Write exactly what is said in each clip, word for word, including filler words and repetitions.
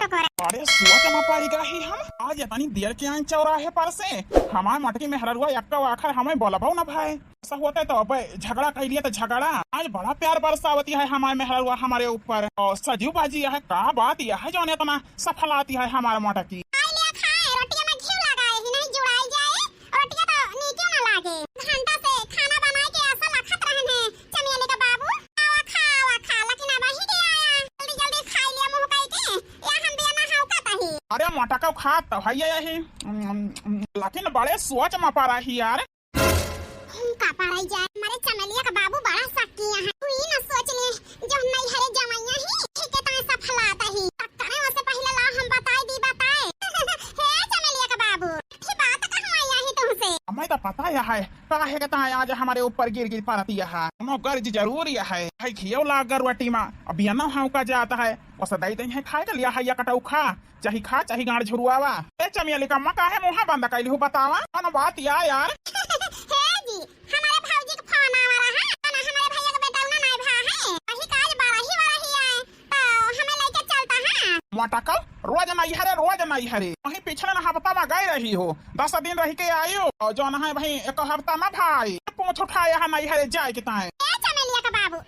करे। अरे सोच में पड़ गई हम, आज इतनी देर के आए चौराहे पर से, हमार मोटकी मेहररुआ एक्को आखर हमें बोलबो न भाई। ऐसा होता है तो अब झगड़ा कर लिए तो झगड़ा, आज बड़ा प्यार बरसावती है हमार मेहररुआ हमारे ऊपर। और सजीव बाजी यह का बात यह है जौन इतना सफलाती है हमार मोटकी। खाए लिया खाए, रोटिया में घी लगाए ही नहीं जुड़ाई जाए, रोटिया तो नीके ना लागे। घंटा से खाना बनाए के ऐसा लखत रहन है चमेली का बाबू, आवा खा, आवा खा, लेकिन अब ही के आया। जल्दी जल्दी खाई लिया मुंह कई के, या हम बिया ना हौका तही। अरे मोटका खात तो है यही, लेकिन बड़े सोच में पड़ा ही यार। हम का पाराई जाए, हमारे चमेलिया का बाबू बड़ा शक्की है। तू ई न सोच ले, जो हम नैहरे जमैया ही, ठीक है, तने सफलाता ही। तक्करे ओसे पहिले ला हम बताई दी बताए। हे चमेलिया का बाबू, की बात कहूँ आया ही तुमसे? हमें तो पता यह है, काहे के ताए आज हमारे ऊपर गिर गिर परती है। कोनो गर्ज जरूर यह है, है घियो लाग गरुआ टीमा, अब बिया ना हौका जाता है, ओसे दई दई है खाए के लिया है या कटऊ खा। चाही खा, चाही गांड झुरुआवा। ए चमेली का अम्मा, काहे मुंह बंद कैली हूँ, बतावा, कौन बात या यार? हे जी, हमारे भौजी के फोन आवा रहा, ना हमारे भैया के बेटौना नाई भा है, वही काज बारही वारही आए, तो हमें लेके चलता है। मोटकल, रोज नैहरे, रोज नैहरे। वहीं पिछले न हफ्ता में गए रही हो, दस दिन रह के आयो, और जौन है भाई एक हफ्ता ना भाई, पूछ उठाए यहाँ नैहरे जाए के ताए। ए चमेलिया का बाबू,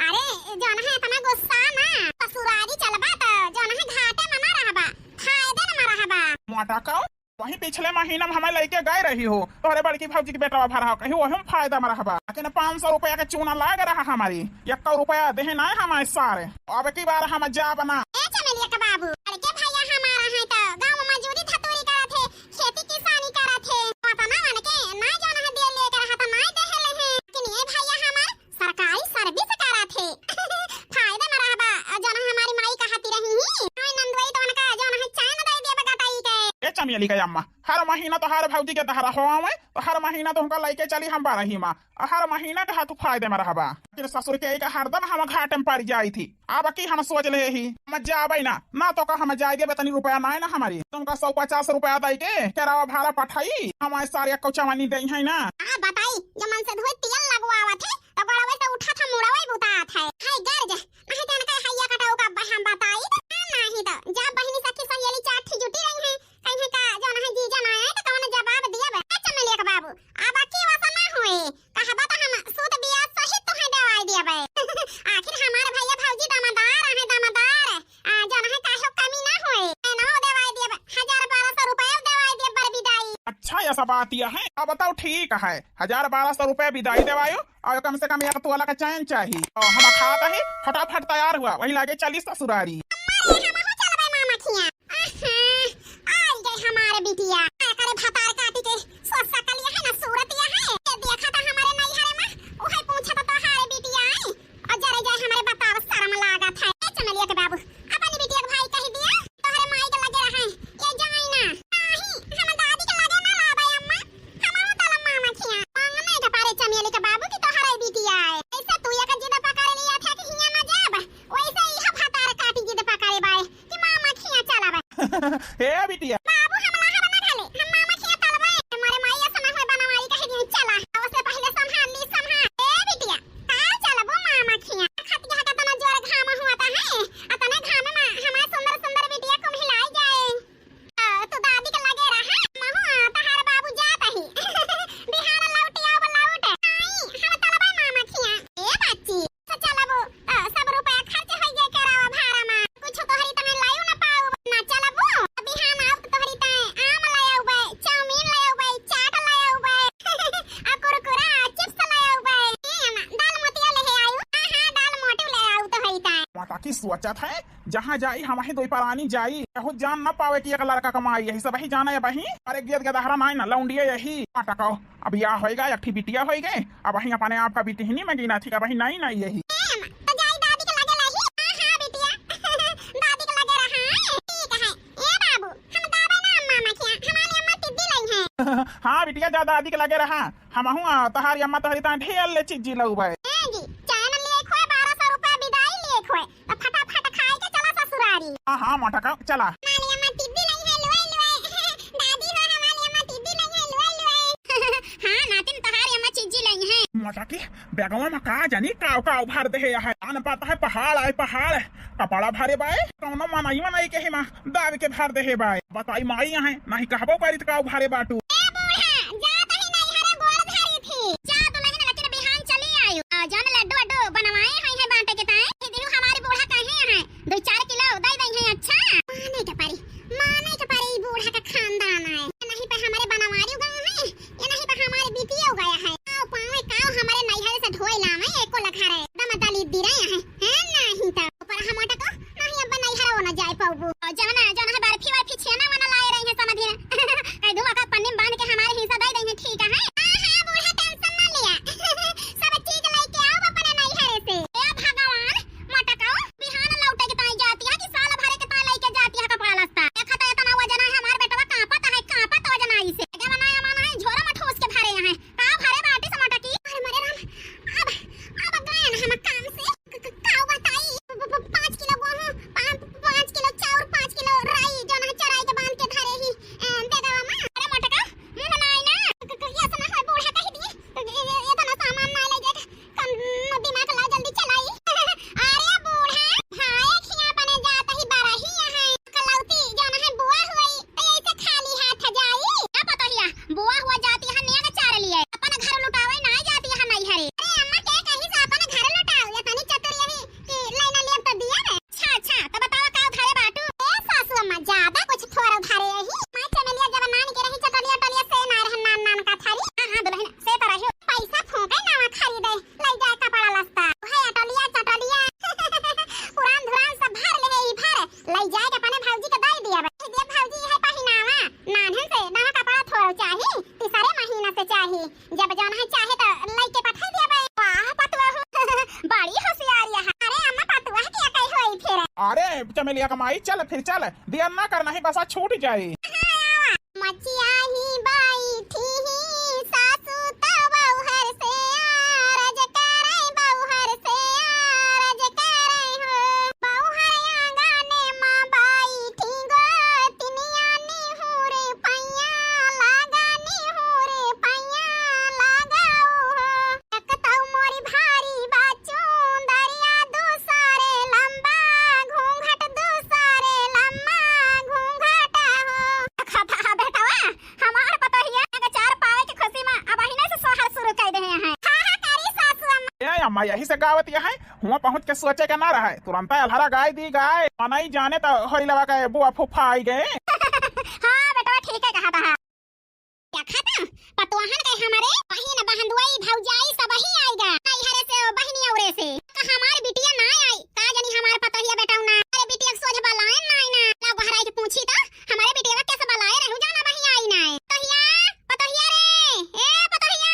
अरे जौन है इतना गुस्सा ना, ससुरारी चलबा तो जौन है घाटे में ना रहबा, फायदे में रहबा। मोटकल, वहीं पिछले महीना में हमें लेके गए रही हो, तोहरे बड़की भौजी के बेटवा भरा हो, कहीं वही में फायदा में रहबा। लेकिन पाँच सौ रुपया के चूना लाग रहा हमारी, एक रुपया देहे ना हमारे सारे। अब की बार हम जाब ना। ए चमेलिया के बाबू, अरे के भैया हमारा है तो गाँव में मजूरी धतूरी करत है, खेती किसानी करत है, तो अपना मन के ना जौन है दे लेके रहा तो ना देहे ले है। लेकिन ये भैया हमार सरकारी service कराथे। फायदा में रहबा, जौन हमारी माई कहती रही ही, "ओए नंदोई तो उनका जौन है चैन दे देबे गटाई के।" ए चमेली के अम्मा, हर महीना तो हर भौजी के दहरा हो आवे, तो हर महीना तो उनका लेके चली हम बारही माँ, और हर महीना के हाथ फायदे में रहबा। फिर ससुर के एक हरदम हम घाटे में पड़ जाई थी। अब की हम सोच ले ही, हम जाबे ना, ना तो का हम जाए देबे तनी रुपया ना है ना हमारी, तुमका सौ पचास रुपया दे के केरावा भाड़ा पठाई, हमारे सारे कौचवानी दे है ना। आ बताई, जो मन से धोए तेल लगवावत है, तो गोड़वे से उठत है, मुड़वे बुतात है। हाय गर्ज, नहीं जान के हैया कटाऊ का ब-, हम बताई, तो नहीं तो जब बहिनी सखी सहेली चार ठी जुटी रही हैं, कहीं का जो नहीं जीजा ना आए, तो कौन जवाब दिया बे? ए चमेलिया के बाबू, अब की वैसा ना होए, कहबा तो हम सूद बियाज सहित तुम्हें देवाई दिया बे। आखिर हमार भैया भौजी दमदार है, दमदार। आ, जौन है काहे कमी ना होए, ए, ना देवाई देब, हजार बारह सौ रुपया देवाई देब बरबी दाई। अच्छा, ऐसा बात यह है, अब बताओ, ठीक है, हजार बारह सौ रुपया बिदाई देवायो, और कम से कम एक तोला का चैन चाही। और हम खात ही, फटाफट तैयार हुआ, वही लागे चली ससुरारी। अम्मा रे, हमहू चलबे मामा खिया। आहा, आई गए हमारे बिटिया। का करे भतार काटी के, सोच सकल यह है ना, सूरत यह है। ये देखा था हमारे नैहरे में, उहे पूछा था तोहारे बिटिया आई। और जरे जाए हमारे बताओ, शर्म लागत है। ए चमेलिया के बाबू, अपनी बिटिया के भाई कह दिया, तोहरे माई के लगे रहे, ये जाए ना। नहीं, हम दादी के लगे ना लाबे अम्मा, हम तलम मामा खिया। मांगने के पारे चमेली के बाबू की तोहरे बिटिया आए। ऐसे तू एक जिद पकड़ लिया था कि हियां ना जाब, वैसे ही भतार काटी जिद पकड़े बाए कि मामा खिया चलाबे। हे बिटिया। बाबू, हम लाहब ना घाले, हम मामा खिया तलबे। मोरे माई ऐसा ना होए बनवारी कहे दिन चला। उससे पहले संभाल ली, संभाल। ए बिटिया, का चलबो मामा खिया? खतिया का तना जोर घाम हुआ था है। अतने घाम में हमार सुंदर सुंदर बिटिया कुम्हिलाई जाए। आ, तू दादी के लगे रहा, महू तहार बाबू जात ही। बिहान लौट आओ, लौट। आई, हम तलबे मामा खिया। ए बच्ची, तो चलबो, तो सब रुपया खर्च हो गया केरावा भाड़ा में। कुछ तोहरी तने लायू ना पाऊ। ना चलबो, बिहान आओ तो तोहरी तने आम ले आउबे, चाउमीन ले आउबे, चाट ले आउबे, आ कुरकुरा, चिप्स ले आउबे। ए अम्मा, दाल मोटिया ले आयु। हाँ, हाँ, दाल मोटू ले आऊ तोहरी तने। माता की सोचत है, जहाँ जाई हम ही दोई परानी जाई। कहू जान ना पावे कि एक लड़का कमाई, यही सब ही जाना है बही। अरे गेद गदहरा नाई ना, लौंडिया यही। माता कहो, अब या होइगा, एक ठी बिटिया होइगे, अब वहीं अपने आप का बिटिहनी में गिना थी, अब वहीं नाई, नाई यही। एम, तो जाई दादी के लगे लही। हाँ, हाँ, बिटिया। दादी के लगे रहा। ठीक है। ए बाबू, हम दाबे ना अम्मा, अम्मा किया। हमारी अम्मा टिड्डी लई है। हाँ, बिटिया, जा दादी के लगे रहा। हमहू, आ, तहारी अम्मा तोहरी ता ढेर ले चीज लउबे। ए जी, चाय न लिए खोए, बारह सौ रुपया बिदाई लिए खोए। तो फटाफट खाए के चला ससुरारी। हाँ, हाँ, मोटका, चला। हमारी अम्मा टिड्डी लई है, लुए, लुए। दादी हो, हमारी अम्मा टिड्डी लई है, लुए, लुए। हाँ, नातिन, तहारी अम्मा चिज्जी लई है। मोटकी, बैगवा में का जानी काव काव भर दे है। आन पाता है पहाड़ आए पहाड़। कपड़ा भरे बाय, कौनो मनई मनई के हिमा दाब के भर देहे बाय। बताई माई अहै, नाहीं कहबो करी त काउ भरे बाटू। ए बूढ़ा, जात ही नैहरे गोड़ धरी थी। जा दुलहिन, लेकिन बिहान चली आयु। आ, जौन लड्डू वड्डू बनवाए हैं, हैं बांटे के ताई, दिहु हमारी बूढ़ा कहे हैं, दुइ चार किलो दइ दइहैं, अच्छा? माने के परी, माने के परी, ई बूढ़ा के खानदान आए। ये नहीं पे हमारे बनवारी गए हैं, ये नहीं पे हमारे बिटिया गया है। आओ पावे काओ हमारे नैहरे से ढोए लावे, एको लखा रहे, दम दली दी रहे हैं, हैं नहीं तो। पर हम मोटा को, नहीं अब नैहरे वो न जाए पाऊबू। और जवना, जवना है बर्फी वर्फी छेना वना लाए रही है समझी ना। कह दूँ, अका पन्नी में बांध के हमारे हिस्सा दे देंगे, ठीक है? हाँ, हाँ, बूढ़ा tension ना लिया। सब चीज लेके आओ अपने नैहरे से। ए भगवान, मोटका बिहान लौटे के ताई जाती है कि साल भरे के ताई लेके जाती है कपड़ा लत्ता? देखा तो इतना वजन है हमार बेटवा, कांपत है, कांपत वजन आई से। आगे मना या मना है, झोरा में ठूस के भरे हैं। का भरे बाटी से मोटकी? अरे मरे राम, अब, अब गए ना हम काम से। क-, क-, का बताई? प-, प-, प-, पाँच किलो गेहूं, पा-, पाँच किलो चाउर, पाँच किलो राई, जौन है चराई के बांध के धरे ही, ए, दे देवा माँ। अरे मोटका, मुंह ना आई ना। क-, क-, ये सुना है, बूढ़ा कह दिए। तो ये, ये, ये तो ना सामान ना ले जाए। कम दिमाग ला, जल्दी चलाई। अरे बूढ़ा, भाई खिया बने जात ही बरही यहाँ। कलौती जौन है बुआ हुई, तो ऐसे खाली हाथ जाई? का पतोहिया, बुआ हुआ जाती है नेग चार लिए, अपन घर लुटावे ना जाती है नैहरे। अरे अम्मा के कहीं से अपन घर लुटाओ, ये तनी चतुर यही कि लाइन लेब तो दिया रे। अच्छा, अच्छा, तो बतावा का उधारे बाटू? ए सासू अम्मा, ज्यादा कुछ थोड़ा उधारे यही। माँ चमेलिया जब नान के रही चटलिया टलिया से ना रहन नान नान का थारी। हाँ, हाँ, दुलहिन, से तो रही। पैसा फूंके नावा खरीदे, लई जाए कपड़ा लत्ता। उहे अटलिया चटलिया, पुरान धुरान सब भर ले ही भर, लई जाए के अपने भौजी के दई दिया बे। दे भौजी, इहे पहिनावा, नान्हन से नवा कपड़ा थोड़ो चाही, तीसरे महीना से चाही। जब जौन है चाहे तो लई के पठाई दिया बे। वाह पतुआ हो, बड़ी होशियार है। अरे अम्मा, पतुआ के कही होई फिर? अरे चमेलिया कमाई, चल फिर चल, दिया ना कर, नहीं बसा छूट जाई। हाँ, आवा। मचिया ही बैठी ही सासू त बौहर से आरज करै, बौहर से आरज करै हो। बौहर आंगने मा बैठी गोतिनिया निहुर पैया लागा, निहुर पैया लागा हो। एक तौ मोरी भारी बा चुंदरिया, दूसरे लंबा घूंघट, दूसरे लंबा घूंघट हो। खता बेटवा, हमार पतोहिया के चार पावे के खुशी में अब अहिने से सोहर शुरू कर दे हैं। हाँ, हाँ, करी सासू अम्मा। ए अम्मा, यही से गावत यह है, हुआ पहुँच के सोचे के ना रहे, तुरंत अलहरा गाय दी गाय। मनई जाने तो होरी लवा के बुआ फूफा आई गए। हाँ बेटवा, ठीक है कहा था। क्या खत्म? पतोहन के हमरे बहिन, बहनदुई, भौजाई सब ही आइगा। नैहरे से, बहिनी औरे से। का हमार बिटिया ना आई? का जानी हमार पतोहिया बेटौना। अरे बिटिया के सोझ बलाए ना आई ना। ला बहराई के पूछी त, हमारे बिटिया कैसे बलाए रहू जाना बही आई ना आई। पतोहिया, पतोहिया रे, ए पतोहिया।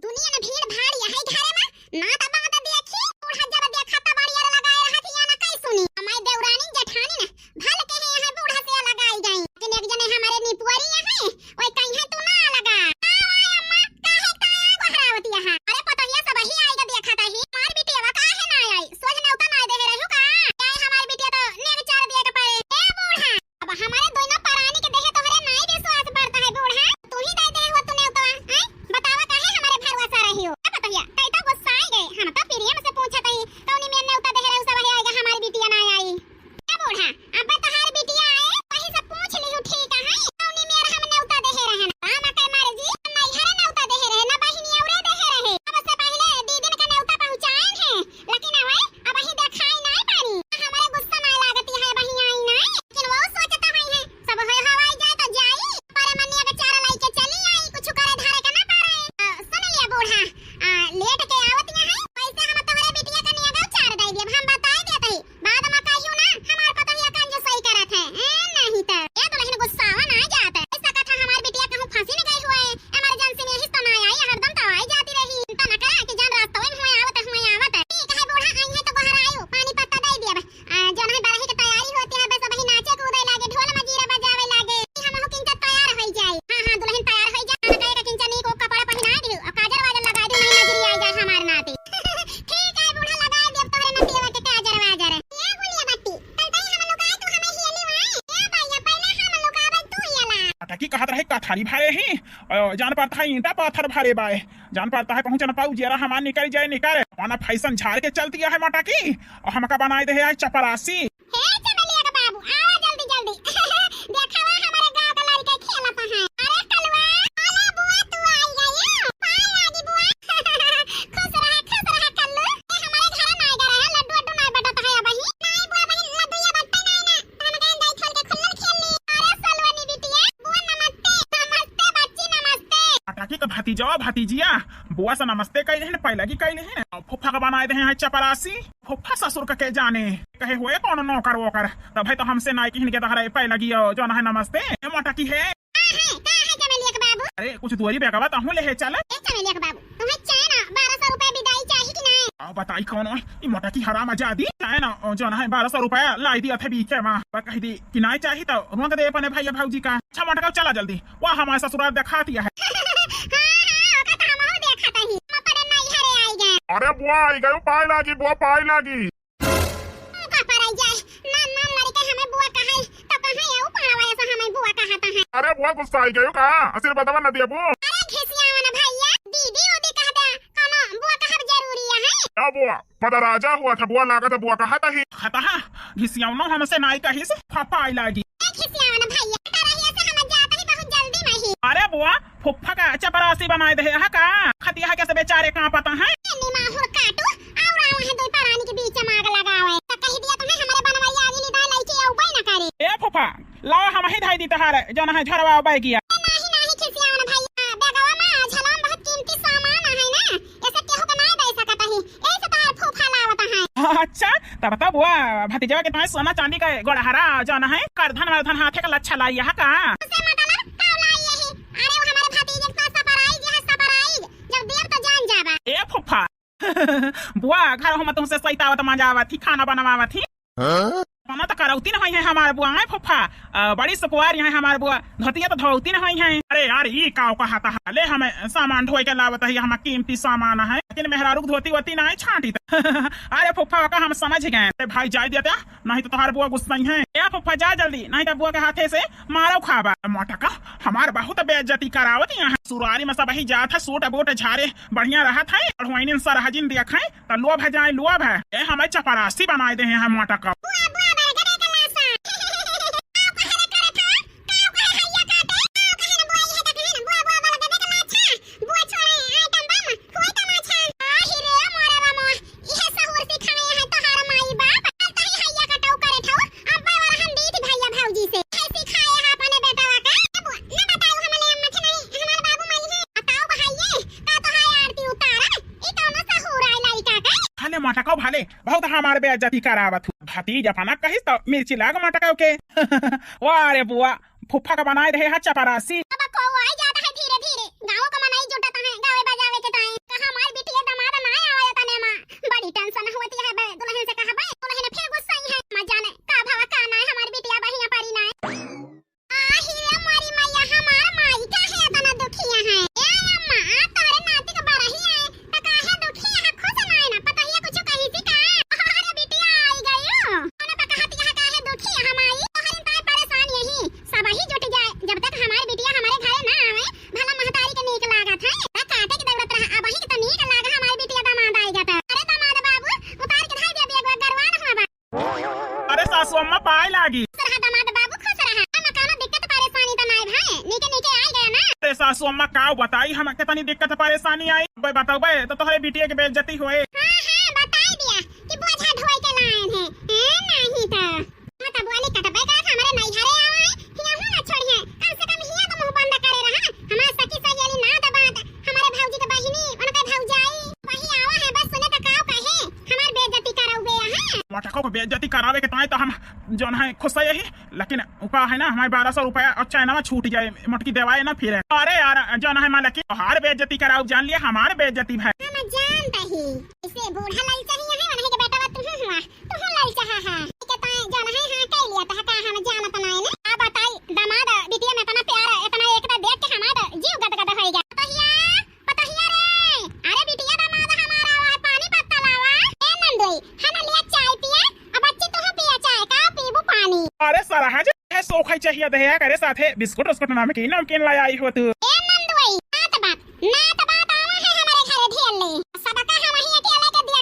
दुनिया में भीड़ भाड़ यही घरे में, ना त बात देखी, बूढ़ा जब देखा त बड़िया लगाए रहत हिया ना कई सुनी। हमारी देवरानी जेठानी ना भल के ही यहाँ बूढ़ा से लगाई गई। लेकिन एक जने हमारे निपुअरी यहाँ, ओए कहीं है तू ना लगा। आ, आ, अम्मा, काहे का गोहरावत यहाँ? अरे पतोहिया सब ही आई के देखा त ही। हमार बिटिया काहे ना आई? सोझ नेवता ना दे रहू का? क्या हमार बिटिया तो नेग चार दिए के पड़े। ए बूढ़ा, अब हमारे दोनों परानी के देहे तोहरे नाई विश्वास पड़ता है बूढ़ा। तू ही दे दे हो तू नेवतवा, हैं? बतावा काहे हमारे भरोसा रही हो? ए पतोहिया, तई तो गुस्सा आई गए। हम तो प्रेम से पूछत ही, कौनी में नेवता देहे रहू सब है आएगा हमारी बिटिया ना आई। ए बूढ़ा, अब तोहार बिटिया आए, वही से पूछ लिहू ठीक है। कौनी में हम नेवता देहे रहन। राम के मर्जी, नैहरे नेवता देहे रहे, ना बहिनी औरे देहे रहे। अब से पहले दीदिन का नेवता पहुँचाए हैं, लेकिन अबे, अबहीं देखाई नाई पानी। हमरे गुस्सा नाई लागती है, अबहीं आई नाई। लेकिन वो सोचता है, है, सब होय हवाई जाए तो जाई। पर मनिया के चारा लाई के चली आई, कुछ करे धारे के ना पारे। अ, सुन लिया बूढ़ा, अ, लेट के आवत यहाँ है, वैसे हम तोहरे बिटिया के नियगा चार दे दिए, हम बताए देते ही। बाद में कहियो ना, हमार पतोहिया कंजूसई करत है। ए, नहीं तो। ए दुलहिन गुस्सावा ना जात है। ऐसा कथा हमार बिटिया कहूँ फंसी न गई हुए। Emergency में हिस्सा ना आई, हरदम तो आई जाती रही। चिंता न करा कि जान रास्ता में हुए आवत, हुए आवत। ठीक है बूढ़ा, आई है तो बाहर आयो, पानी पत्ता दे दिया। आ, जौन है बरही के तैयारी होती है, बस अबही नाचे कूदे लागे, ढोल मजीरा बजावे लागे। हम हो किंचा तैयार होई जाई। हाँ, हाँ, दुलहिन तैयार होई जा। ना कहे के किंचा नीक कपड़ा पहिना दियो, और काजर वाजर लगा दियो, नहीं नजरी आई जाए हमार नाती। ठीक है बूढ़ा, लगा दियो तोहरे नतिया के काजर वाजर। ये गुलिया बत्ती, कल तई हम लोग आए, तू हमें हियली वाए। ए भैया, पहले हम लोग आवे, तू हियला। अटकी कहत रहे कथारी भरे ही, अ, जान पड़ता है ईंटा पत्थर भरे बाए। जान पड़ता है पहुँचन पाऊ, जेरा हमार निकल जाए निकल। अना फैशन झार के चलती है मोटकी, और हमका बनाई दे है चपरासी। हे चमेलिया के बाबू, आवा जल्दी जल्दी। देखावा हमारे गाँव का लड़का खेलत है। अरे कलुआ, अरे बुआ तू आई गई। पाए लागी बुआ। खुश रहा, खुश रहा कल्लू। ए, हमारे घर ना आ रहा है, लड्डू वड्डू ना बटत है अबही। नहीं बुआ बहिन, लड्डू ये बट्टे नहीं ना। हम गए दाई खोल के खुल्लल खेल ली। अरे सलवनी बिटिया, बुआ नमस्ते। नमस्ते बच्ची, नमस्ते। मोटकी का भतीजवा भतीजिया, बुआ से नमस्ते कइले हैं, पैलगी कइले हैं। फुफ्फा का बनाए दे हैं चपरासी। फुफ्फा ससुर का के जाने, कहे हुए कौन नौकर वोकर, तब है तो हमसे नाई किहन के तहरा पैलगी हो, जौन है नमस्ते। ए मोटकी है। का है, का है चमेलिया के बाबू? अरे कुछ दुआरी बेगवा तहूँ ले है चल। ए चमेलिया के बाबू, तुम्हें चैन बारह सौ रुपया विदाई चाहिए कि नहीं? आओ बताई कौन है, ई मोटकी हराम आजादी। चैन जौन है बारह सौ रुपया लाई दिया थे बीचे मा, पर कह दी कि नहीं चाहिए तो रोक दे अपने भैया भौजी का। अच्छा मोटका चला जल्दी, वाह हमारे ससुराल दिखा दिया है। हाँ, हाँ, ओका तो हमहू देखत हई। हम अपने नैहरे आई गए। अरे बुआ आई गयो, पाए लागी, बुआ पाए लागी। का पराई जाए, ना, ना, मर के हमें बुआ कहाई, तो कहाँ ये ऊपर आवा ऐसा हमें बुआ कहाता है। अरे बुआ गुस्सा आई गयो का? आशीर्वादवा न दिया बुआ। अरे घिसियावा ना भैया, दीदी उदी कह दे, कोनो बुआ कहब जरूरी है? क्या बुआ? पता राजा हुआ था बुआ, लागत है बुआ कहा था ही। खतहा, घिसियावनो हमसे नाई कहिस, फपाई लागी। ए घिसियावा ना भैया, तो रहिया से हम जात ही बहुत जल्दी में ही। अरे बुआ, फुफ्फा का चपरासी बनाए दे है का? खतिया के से बेचारे कांपत हैं। ए निमाहुर काटू, और आवा है दो परानी के बीच में आग लगावे। तो कह दिया तुम्हें हमारे बनवैया आगे निदान लइके आऊ ना करे। ए फुफ्फा, लावा हम ही धाई दी तहार, जौन है झरवा बैगिया। ए नाही, नाही खिसियावा ना भैया, बेगवा में झलाम बहुत कीमती सामान है ना, ऐसे केहू के नाई दे सकत ही, यही से तहार फूफा लावत है। अच्छा, तब तब वो भतीजवा के तुम्हें सोना चांदी का गोड़हरा जौन है, करधन वरधन हाथे का लच्छा लाई है का? उसे मतलब का लाई यही? अरे वो हमारे भतीजे के साथ surprise है, surprise, जब देव तो जान जाबा। ए फूफा, बुआ, घर हम तुमसे सैतावत मजावत ही, खाना बनवावत ही। हाँ? खाना तो करौती न होई है हमार बुआ, हैं फूफा? अ, बड़ी सुकुवार यहाँ हमार बुआ, धोतिया तो धोती न होई है। अरे यार, ई काव कहा था? ले, हमें सामान ढोए के लावत है, हमार कीमती सामान है, लेकिन मेहरारू के धोती वोती नहीं छाटी था। अरे फूफा का हम समझ गए। अरे भाई, जाए दिया था, नहीं तो तोहार बुआ गुस्सा ही है। ए फूफा, जा जल्दी, नहीं तो बुआ के हाथे से मारो खाबा। मोटका, हमार बहुत बेइज्जती करावत यहाँ। सुरारी में सब ही जात है, सूट बूट झारे, बढ़िया रहत है, और हुआइन सरहजिन देख है, त लोभ है जाए लोभ है। ए, हमें चपरासी बनाए दे हैं मोटका। बुआ, बुआ, बरगदे के लाशा। आओ, कहे रे करे था? काव कहे हैया काटे? आओ, कहे न बुआ, ये देख है न, बुआ, बुआ, बरगदे के लाशा। बुआ छोड़े, आइटम बम, हुए तमाशा। आ, ही रे, मोरे रामो, इहे सहूर सिखाए हैं तोहार माई बाप। चल, तही हैया कटऊ करे थाऊ, अब्बे वाला हम दीदी भैया भौजी से। है सिखाए है अपने बेटवा का। ए बुआ, न बताऊ हमले अम्मा के नहीं, हमार बाबू माई है। बताओ भाई, ये का तो है आरती उतारा? ई कौनो सहूर आए लड़का का? भले मटकाओ भले, बहुत हमार बेइज्जती करावत हूँ। भतीज अपना कहिस तो मिर्ची लाग मटकाओ के। वाह रे बुआ, फुफ्फा का बनाए रहे हा चपरासी। अब को आई जाता है धीरे धीरे, गाँव का मनई जुटता है गावे बजावे के ताई। कहा हमार बिटिया दामाद ना आवे तने माँ, बड़ी tension होती है बे दुल्हन से। कहा बे दुल्हन फिर गुस्सा ही है, मत जाने का भवा का ना है हमार बिटिया बहिया परी ना है। आही रे मोरी मैया, हमार माई काहे एतना दुखिया है? ए अम्मा, आ तोहरे नाती के बरही है, त काहे दुखिया है? खुश नाय ना, पतोहिया कुछ कही थी का? अरे बिटिया आई गयो। ओने त कहत यहाँ काहे दुखिया है माई? तोहरे ताय परेशान यही, सब ही जुट जाए। जब तक हमार बिटिया हमारे घरे ना आवे, भला महतारी के नीक लागत है। त काटे के दौड़त रहा, अब ही त नीक लागा हमार बिटिया दामाद आई जाता। अरे दामाद बाबू, उतार के धाई दे दिया, गरवान हुआ बा। अरे सासू अम्मा पाए लागी। खुश रहा दामाद बाबू, खुश रहा। एमा कौनो दिक्कत परेशानी त नाय भाई, नीके नीके आइ गया ना। अरे सासू अम्मा का बताई, हम कितनी दिक्कत परेशानी आई। बे बताओ बे, तो तोहरे बिटिया के बेइज्जती होए। हाँ, हाँ, बताई दिया कि बोझा ढोए के लायन है। ए, नहीं तो। हाँ, तो बोली कटबे करत हमरे नैहरे आवा है, हियाँ हूँ ना छोड़िए। कम से कम हियाँ तो मुँह बंद करे रहा। हमार सखी सहेली ना दबात, हमारे भौजी के बहिनी, उनके भौजाई, वही आवा है, बस सुने तो काव कहे, हमार बेइज्जती करउबे है। मटको को बेइज्जती करावे के ताई तो हम जौन है खुश है यही, लेकिन उका है ना हमारे बारह सौ रुपया और चैनवा छूट जाए, मटकी देवाए ना फिर। अरे यार जौन है मालिक की तोहार बेइज्जती कराऊ जान लिया, हमार बेइज्जती भाई। हम जानता ही, इसे बूढ़ा ललचा ही है, वही के बेटा तुम हुआ। तुहूँ ललचाहा हा। के ताई जौन है हाँ कह लिया तह का हम जानत नाय ने। आ बताई दामाद बिटिया में इतना प्यार, इतना एकता देख के हमार जीव गदगद होई गया। पतोहिया, पतोहिया रे, अरे बिटिया दामाद हमार आवा है, पानी पत्ता लावा। ए नंदोई, है ना लिया चाय पिए? अब बच्ची तुहूँ पिया चाय, का पीबू पानी? अरे सरहज, है सोखई चाहिए दे करे साथे बिस्कुट उस्कुट नमकीन नमकीन ले आई हो तू। ए नंदोई, बात बात ना त बात आवा है हमारे घरे ढेर ले। सबका हम ही अकेले के दिया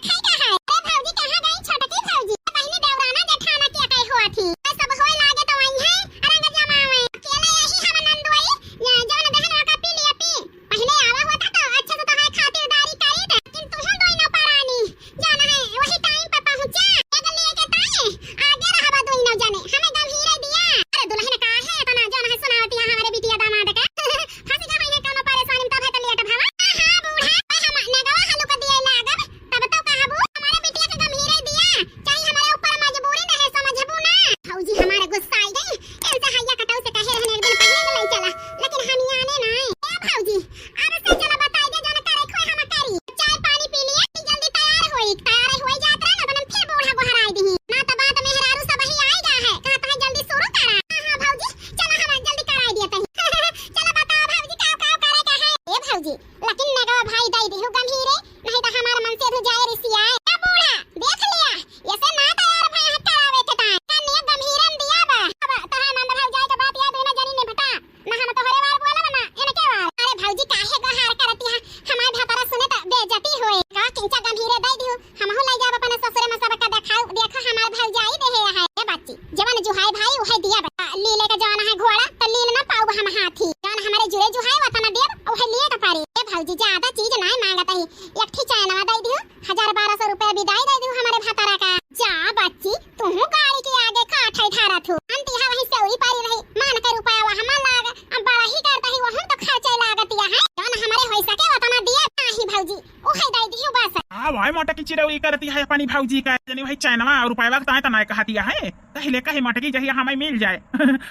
भौजाई देहे है। ए बच्ची, जवन जुहाई भाई उहे दिया बा। लीले का जवन है घोड़ा, त लील ना पाउब हम हाथी। जवन हमरे जुरे जुहाई वतना देब, उहे लिए के पारी। ए भौजी, ज्यादा चीज नाय मांगत ही, एक ठी चैनवा दई दियो, हजार बारह सौ रुपया बिदाई दई दियो हमरे भतारा का। जा बच्ची, तुहू गाड़ी के आगे काठै ठारत हू। अंतिहा वही सेउरी पारी रही, मान के रुपया वहाँ मा लाग, अब बड़ा ही करता ही, वहाँ तो खर्चे लागतिया है। जवन हमरे होई सके वतना दिया नाही भौजी, उहे दई दियो बस। आ भाई मोटा की चिरौरी करती है अपनी भौजी का, जनी भाई चैनवा और रुपया वक्त आए त नाय कहतिया है। पहिले कहे मटकी जहिया हमें मिल जाए।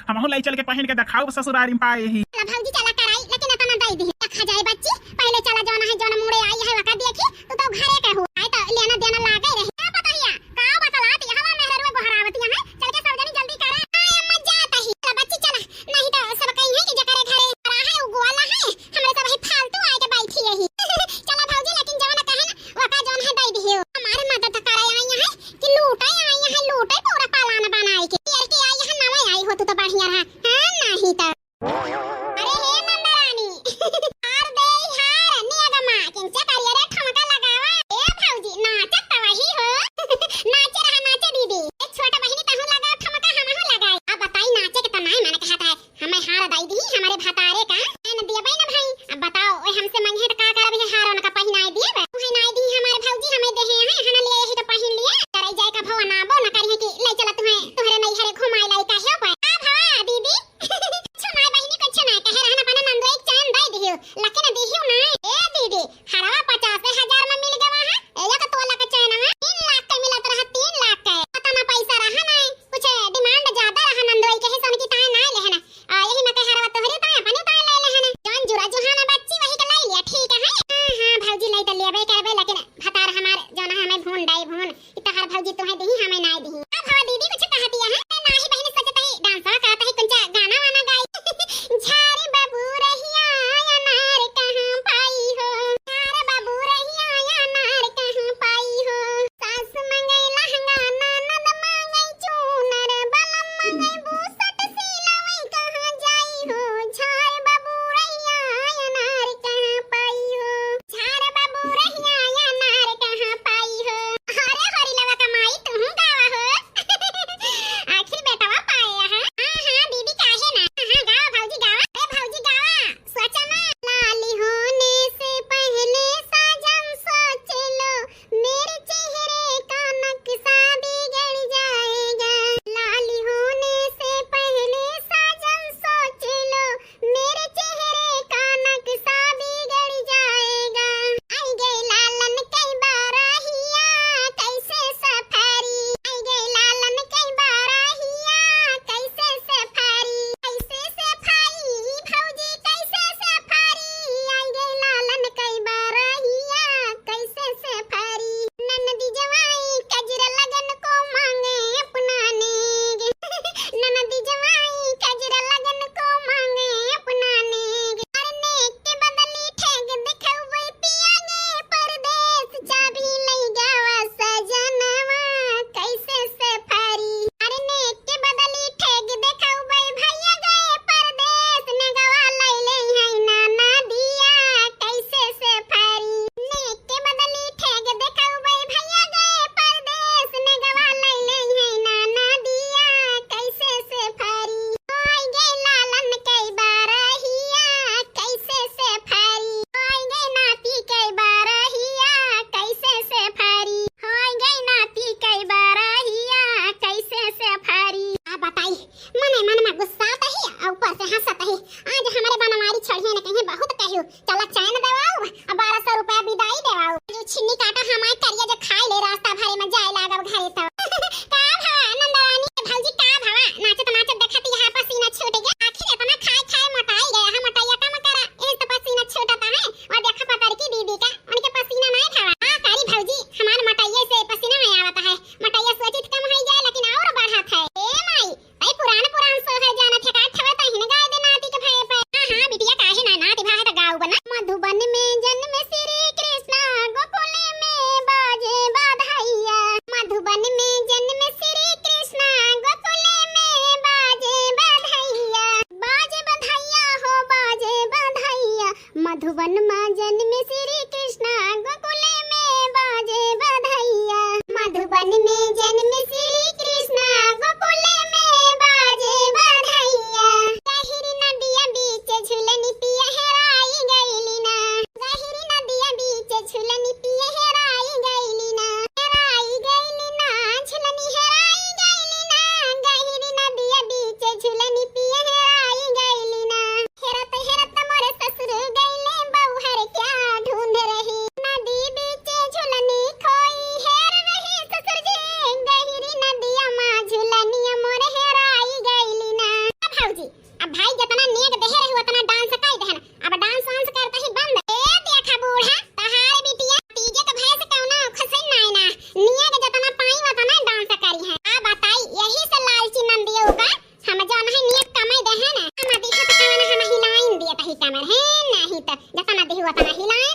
हमहू लाई चल के पहिन के देखाउब ससुरारी में पाए ही। चला भौजी, चला कराई, लेकिन एतना दई दिही। रखा जाए बच्ची, पहिले चला जौन है, जौन मुड़े आई है, वका देखी, तू तो घरे के हो। आई तो लेना देना लागे रही। का पतहिया, का बतलात, यहाँ मेहररुआ गोहरावतिया है, चल के सब जनी जल्दी करे। आय अम्मा जात ही। चला बच्ची, चला, नहीं तो सब कही है कि जकरे घरे रहा है, उ गोला है, हमरे सब ही फालतू आए के बैठी यही। चला भौजी, लेकिन जवन कहे ना, वका जौन है दई दिही। हमारे मदद करे आई है, कि लूटे आई है, लूटे पूरा पालान बनाई के। पियर के आई है, नवा आई हो तू तो बढ़िया रहा। हाँ, नाही तो। अरे हे नंदरानी, हार दे हार, नियगमा, किंचा करिया रे ठुमका लगावा। ए भौजी, नाचत तो वही हो। नाचे रहा, नाचे दीदी। ए छोट बहिनी, तहूँ लगा ठुमका, हमहूँ लगाई। अब बताई, नाचे के तो नाय मन कहत है। हमें हार दई दी हमरे भतारे का, न दियबै न भाई। अब बताओ, ओए हमसे मंगे त का करब, ये हार उनका पहिनाए दियब? उहे नाय दी हमारे भौजी, हमें देहे हैं, हन लिए यही तो पहिन लिए। डराई जाए का भवा ना बो, न करिए कि ले चला तुम्हें, तुम्हारे नैहरे घुमाए लाई का है पर। का भवा दीदी? कुछ ना बहिनी, कुछ ना, कहे रहन अपने नंदोई के चैन दई दियो, लेकिन दियो ना। ए दीदी, हरवा पचास हजार में मिल गवा है, एक तोला का चैनवा तीन लाख के मिलत रहा, तीन लाख के। पता ना पैसा रहा ना, कुछ demand ज्यादा रहा नंदोई के, ही सन की ताए ना लेहना। आ, यही में कहे हरवा तोहरे ताए, अपने ताए ले लेहना। जौन जुरा जुहाना बच्ची वही के लाई लिया, ठीक है। हाँ, हाँ, भौजी लाई तो लेबे करबे, लेकिन भतार हमार जौन है हमें भून डाई भून। ई तहार भौजी तोहे दिही, हमें नाय दिही। अब हवा दीदी कुछ कहतिया है। नाही बहिनी, सोचत ही डांसवा करत ही, कुंचा गाना वाना गाई। झारे बाबू रहिया अनार कहाँ पाई हो, झारे बाबू रहिया अनार कहाँ पाई हो। सास मंगई लहंगा, ननद मंगई चूनर, बलम मंगई बूसट सिलवई कहाँ जाई हो। झारे बाबू रहिया अनार कहाँ पाई हो। झार बाबू रहिया अनार कहाँ पाई हो। अरे होरी लवा कमाई तुहूँ गावा हो। आखिर बेटवा पाए यहाँ। हाँ, हाँ, दीदी काहे ना। हाँ, हाँ, गावा भौजी गावा। अरे भौजी गावा। सोचा ना। लाली होने से पहले साजन सोच लो, मेरे चेहरे का नक्शा बिगड़ जाएगा। लाली होने से पहले साजन सोच लो, मेरे चेहरे का नक्शा बिगड़ जाएगा। आई गए लालन कई बाराहिया, कैसे सफारी। आई गए लालन कई बाराहिया, कैसे सफारी। कैसे सफारी भौजी, कैसे सफारी। आई गए लालन कई बाराहिया, कैसे सफारी। ननदी जवाई कजरा लगन को मांगे अपना नेग। ननदी जवाई कजरा लगन को मांगे अपना नेग। अरे नेग के बदली ठेग दिखउबे पिया गे परदेस, चाभी लई गवा सजनवा कैसे सफारी। अरे नेग के बदली ठेग दिखउबे भैया गे परदेस, नेगवा लई ले है ननदिया कैसे सफारी। नेग के बदली ठेग देखउबै भैया गे परदेस, नेगवा लैले है ननदिया कैसे सफारी। होई गए लालन कई बाराहिया कैसे सफारी। होई गए नाती कई बाराहिया कैसे सफारी। होई गए नाती कई बाराहिया कैसे सफारी। आ बताई, मने मन में गुस्सात ही और ऊपर से हंसत ही। आज हमरे बनवारी छड़िए ने कहीं बहुत कहियो, चला चैन देवाऊ, अब बारह सौ रुपया बिदाई देवाऊ। जो छिन्नी काटा हमार करिया जो खाई ले रास्ता भरे में जाए लागब घरे तो। का भवा नंदरानी के भौजी, का भवा? नाचत नाचत देखत यहाँ पसीना छूट गया। आखिर इतना खाए खाए मोटाई गया है, मोटाइया कम करा, यही तो पसीना छूटता है। और देखा पतर की दीदी का, उनके पसीना नहीं भवा। का करी भौजी, हमार मोटाइये से पसीना नहीं आवता है। मोटाइया सोचित कम हो जाए, लेकिन और बढ़त है। ए माई, भाई पुरान पुरान सोहर जानत है का? ठवा तहिन गाय दे नाती के भय पे। हाँ, हाँ, बिटिया काहे ना, नाती भा है त गाऊ बना। मधुबन में जन्म श्री कृष्णा, गोकुल में बाजे बधैया। मधुबन में जन्म श्री कृष्णा, गोकुल में बाजे बधैया। बाजे बधैया हो, बाजे बधैया। मधुबन में जन्म श्री कृष्णा, गोकुल में बाजे बधैया। मधुबन में जन्म श्री है, नहीं त जतना देहु वतना हिलाए।